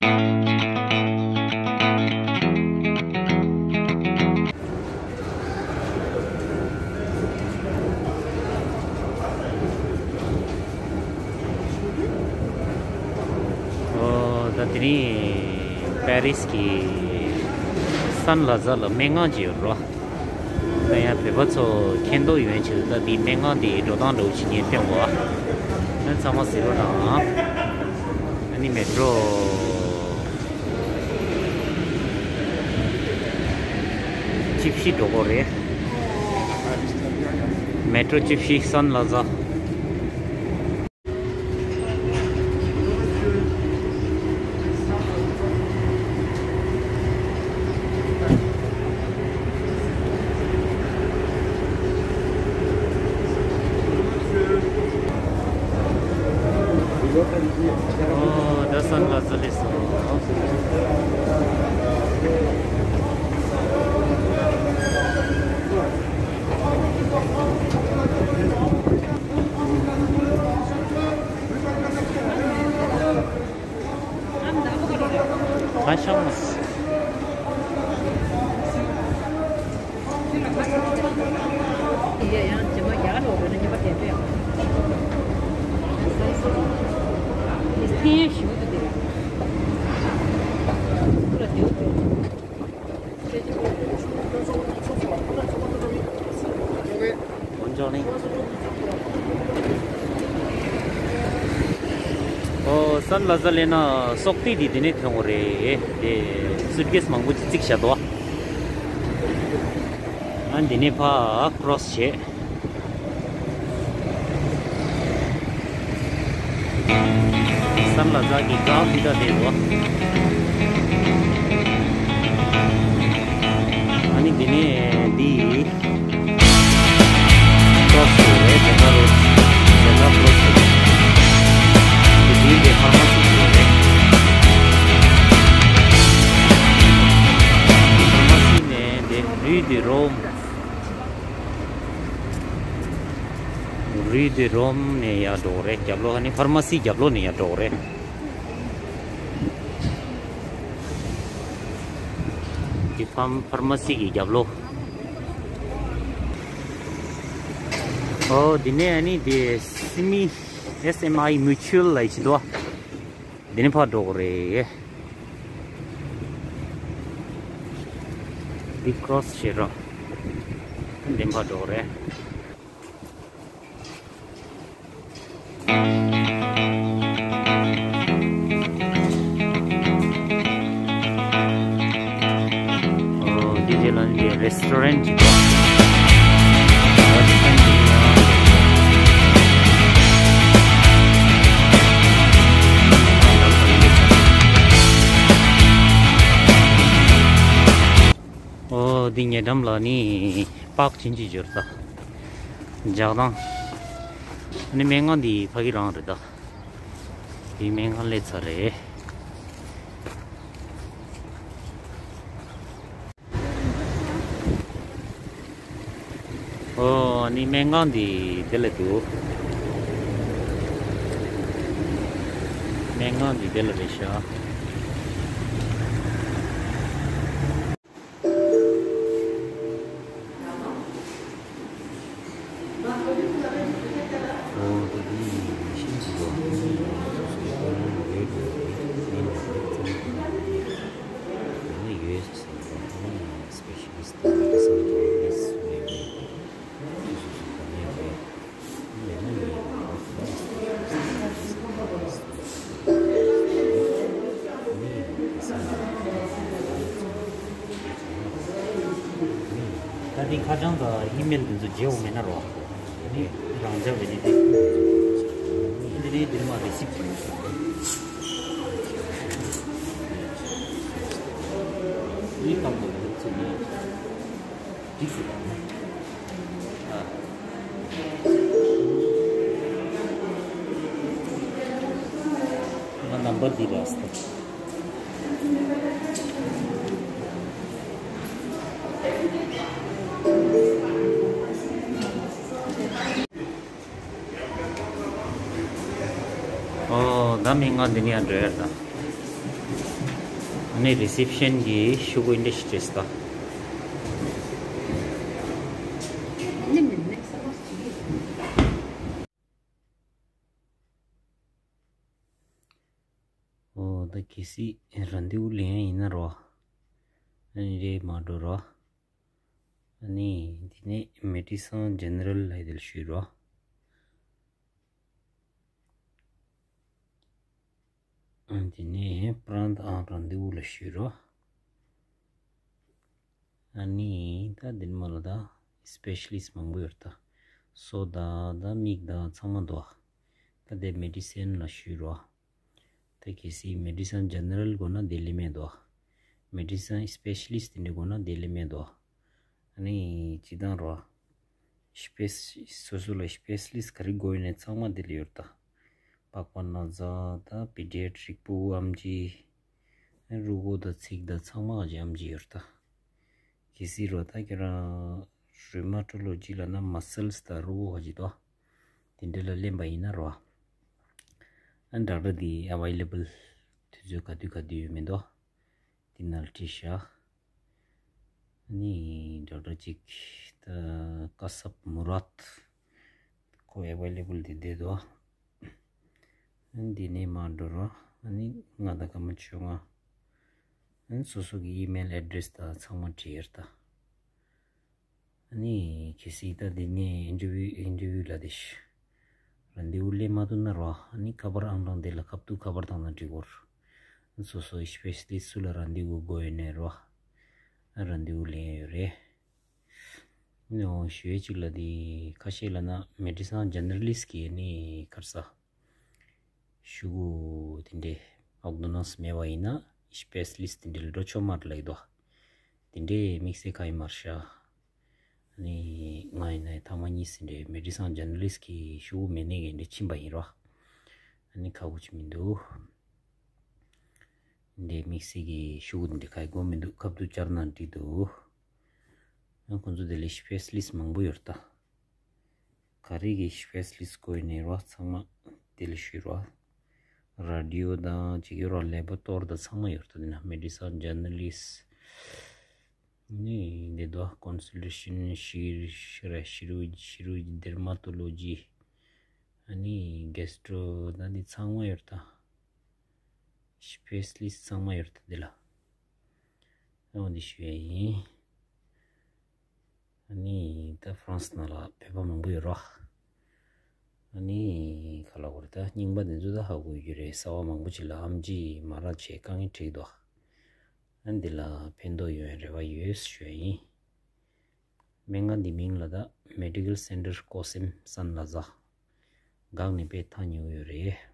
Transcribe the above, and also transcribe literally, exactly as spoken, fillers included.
ཨོ། ད་དེ་རིང་པེ་རིས་ཀྱི་སན་ལ་ཛ་ལ་སྨན་ཁང་ཅིག་ཡོད་རེད་པ། ད་ཡང་བོད་པ་ཚོ་མཁྱེན་རྟོགས་ཡོང་ཕྱིར་ད་འདི་སྨན་ཁང་འདི་འགྲོ་སྟངས་འདྲ་བོ་ཞིག་ངས་སྟོན་གོ། ཨ་ཚང་མ་གཟིགས་རོགས་གནང་། ཨ་ནི་མེ་ཏྲོ་བཅུ་བཞི་འགྲོ་གོ་རེད། མེ་ཏྲོ་བཅུ་བཞི་སན་ལ་ཛ། ཨོ། ད་སན་ལ་ཛ་སླེབས་སོང་། ཁ་ཤང་མ། འོན་ཀྱང་ནི། ཨོ། སན་ལ་ཛ་སླེབས་ན་སོག་ཏི་དེ་དེ་ནས་ཐོན་དགོས་རེད། དེ་སུཊ་ཀེས་མང་པོ་ཅིག་བརྩིགས་བཞག་འདུག་ཨ། འདི་ནས་ཕར་ཀྲོ་སི་བྱས། སན་ལ་ཛ་གི་ག་ཕི་ད་དེ་རོ། ཨ་ནི་འདི་ནས་འདི་ཀྲོ་སི་རེད། ཇ་ཁ་རོ། ཇ་ཁ་ཀྲོ་སི་རེད། འདི་འདི་ཕར་མ་སི་རེད། ཕར་མ་སི་ནས་འདི་རུའུ་དི་རོམ། རུའུ་དི་རོམ་ནས་ཡར་འགྲོ་གི་རེད། རྒྱབ་ལོགས་ནི་ཕར་མ་སི་རྒྱབ་ལོགས་ནས་ཡར་འགྲོ་གི་རེད། འདི་ཕར་ཕར་མ་སི་གི་རྒྱབ་ལོགས། ཨོ། འདི་ནས་ཨ་ནི་འདི་སི་མི་ཨེས་ཨེམ་ཨའི་མུ་ཅུ་ཨལ་ལབ་ཡག་ཅིག་འདུག་འདི་ནས་ཕར་འགྲོ་གི་རེད། འདི་ཀྲོ་སི་བྱེད་རོགས། འདི་ནས་ཕར་འགྲོ་གི་རེད། ཨོ། འདི་རྗེས་ལ་འདི་རེ་སི་ཊོ་རན་ཅིག་འདུག་ཨོ། འདི་ཉེ་འགྲམ་ལ་ནི་པཱརྐ་ཆུང་ཆུང་ཅིག་ཡོད་རེད་ད། འཇག་ཐང་། ཨ་ནི་སྨན་ཁང་འདི་ཕ་གི་རང་རེད་ད། འདི་སྨན་ཁང་སླེབས་ཚར་རེད། ཨོ། ཨ་ནི་སྨན་ཁང་འདི་འདི་ལ་འདུག་སྨན་ཁང་འདི་འདི་ལ་རེད་ཤག་ད་འདི་ཁ་བྱང་དང་ཨི་མེལ་འདི་ཚོ་བརྗེ་འོང་མེད་ན་རོ། ཨ་ནི་རང་འཇགས་བྱས་ནས་དེ། འདི་ནས་འདིར་མ་རེ་སིབ་བྱས། འདི་སྟབས་བདེ་བོ་བྱས་ནས། འགྲིག་སོང་། ཨ། ང་ནམ་བར་འདི་རེད། ཨོ། ད་མི་ང་འདི་ནས་ཡར་འགྲོ་ཡ་ད། ནས་རི་སེབ་ཤན་གྱི་ཤོག་བུ་འདི་འདྲ་ཞིག་བྲིས་ད། ཨོ་ད་གལ་སྲིད་རན་དེ་བུ་ལེན་ཡིན་ན་རོ། ཨ་ནི་རེད་མ་འགྲོ་རོ། ཨ་ནི་དེ་ནས་མེ་ཌི་སན་ཇེ་ནེ་རལ་ལ་དེ་ལ་ཞུས་རོ། ཨ་དེ་ནས་པྲན་ཨང་རན་དེ་བུ་ལ་ཞུས་རོ། ཨ་ནི་ད་དེ་མ་ལ་ད་སི་པེ་ཤ་ལི་སི་མང་པོ་ཡོད་ད། སོ་ད་ད་མིག་ད་ཚང་མ་འདུག་ད་དེ་མེ་ཌི་སན་ལ་ཞུས་རོ། ད་གལ་སྲིད་མེ་ཌི་སན་ཇེ་ནེ་རལ་དགོས་ན་དེ་ལས་མེད་དོ། མེ་ཌི་སན་སི་པེ་ཤ་ལི་སི་དེ་འདྲ་དགོས་ན་དེ་ལས་མེད་དོ། ཨ་ནི་ཅི་དང་རོ། སི་པེ་ཤ་སོ་སོ་ལ་སི་པེ་ཤ་ལི་སི་ག་རེ་དགོས་ཡོད་ནས་ཚང་མ་དེ་ལ་ཡོད་ད། པགས་པ་ན་ཚ་དང་པི་ཌི་ཡ་ཊི་རིག་ཕྲུ་གུ་ཨེམ་ཆི། རུས་ཁོག་དང་ཚིགས་དང་ཚང་མ་ག་ཅི་ཨེམ་ཆི་ཡོད་ད། གལ་སྲིད་རོ་ད་ཁྱེད་རང་རུ་མ་ཊོ་ལོ་ཇི་ལབ་ན་མ་སལ་སི་དང་རུས་ཁོག་ག་ཅི་དོ། དེ་འདྲ་ལ་ལེན་པ་ཡིན་ན་རོ། ཨ་ཌོག་ཊར་འདི་ཨ་ཝེ་ལེ་བལ་དུས་ཚོད་ག་དུས་ག་དུས་ཡོད་མེད་དོ། དེ་ནང་ལ་དྲིས་ཤག་ཨ་ནི་ཌོག་ཊར་གཅིག་ད་ཀ་སབ་མུ་རཱད། ཁོ་ཨ་ཝེ་ལེ་བལ་དེ་བསྡད་འདུག་ཨ་ནི་འདི་ནས་མར་འགྲོ་རོགས། ཨ་ནི་ང་དང་སྐར་མ་བཅོ་ལྔ། ཨ་ནི་སོ་སོ་གི་ཨི་མེལ་ཨེ་ཌི་རེ་སི་དང་ཚང་མ་བྲིས་ཡོད་ད། ཨ་ནི་གལ་སྲིད་ད་འདི་ནས་ཨིན་ཊར་བིའུ་ཨིན་ཊར་བིའུ་ལ་དེ་ཤི་རན་དེ་བུ་ལེན་མ་ཐུབ་ན་རོ། ཨ་ནི་ཁ་པར་ཨང་གྲངས་དེ་ལ་ཁ་ཐུག་ཁ་པར་བཏང་ན་འགྲིག་གོ། སོ་སོ་སི་པེ་ཤ་ལི་སི་སུ་ལ་རན་དེ་བུ་དགོས་ཡོད་ནས་རོ། ཨ་རན་དེ་བུ་ལེན་ཡོད་རེད། ཨ་ནི་འོ་ཞུ་ཡས་གཅིག་ལ་དེ་ཁ་ཤས་ལ་ན་མེ་ཌི་སན་ཇེ་ནེ་རལ་ལི་སི་ཀྱི་ནི་ཁར་ས་ཤོག་གུ་དེ་འདྲས་ཨོར་ཌོ་ནན་སི་མེད་པ་ཡིན་ན་སི་པེ་ཤ་ལི་སི་དེ་འདྲས་ལ་འགྲོ་ཆོག་མ་རེད་ལབ་ཀྱི་འདུག་དེ་འདྲས་དམིགས་བསལ་གང་ཡིན་མ་རེད་ཤག་ཨ་ནི་ང་ཡིན་ན་ཐེངས་མ་གཉིས་ཟིན་རེད། མེ་ཌི་སན་ཇེ་ནེ་རལ་ལི་སི་གི་ཤོག་གུ་མེད་ནས་གི་འདྲ་ཕྱིན་པ་ཡིན་རོགས། ཨ་ནི་ཁག་པོ་ཅིག་མི་འདུག་འདི་དམིགས་བསལ་གི་ཤོག་གུ་འདི་ག་དགོས་མི་འདུག་ཁ་ཐུག་བཅར་ན་འགྲིག་འདུག་ཨ་ཁོང་ཚོ་དེ་ལས་སི་པེ་ཤ་ལི་སི་མང་པོ་ཡོད་ད། ག་རེ་གི་སི་པེ་ཤ་ལི་སི་དགོས་ནས་རོགས་ཚང་མ་དེ་ལས་ཞུས་རོགས། རེ་ཌི་ཡོ་དང་ཅིག་ཡོད་རོགས། ལེ་བོ་ཊོར་དང་ཚང་མ་ཡོད་ད། འདི་ན་མེ་ཌི་སན་ཇེ་ནེ་རལ་ལི་སི། ནི་འདི་དོ་ཀོན་སལ་ཊེ་ཤན་ཤི་ཤི་ར་ཤི་རུ་ཤི་རུ་ཌེར་མ་ཊོ་ལོ་ཇི། ཨ་ནི་གེ་སི་ཊོ་ད་འདི་ཚང་མ་ཡོད་ད། སི་པེ་ཤ་ལི་སི་ཚང་མ་ཡོད་ད་འདི་ལ། ཨོ་འདི་ཞུ་ཡ་ཡིན། ཨ་ནི་ད་ཧྥ་རན་སི་ནང་ལ་བོད་པ་མང་པོ་ཡོད་རོགས། ཨ་ནི་ག་ལ་བོར་ད་རྙིང་པ་འདི་ཚོ་ད་ཧ་གོ་ཡོད་རེད། གསར་བ་མང་པོ་ཅིག་ལ་ཨེམ་ཆི་མ་རག་བྱས་དཀའ་ངལ་འཕྲད་འདུག་ཨ་འདི་ལ་ཕན་ཐོགས་ཡོང་རེ་བ་ཡོད་ཞུ་ཡ་ཡིན། སྨན་ཁང་འདི་མིང་ལ་ད་མེ་ཌི་ཀལ་སེན་ཊར་ཀོ་སེམ་སན་ལ་ཟ། འགག་ནས་དཔེ་ཐག་ཉེ་བོ་ཡོད་རེད།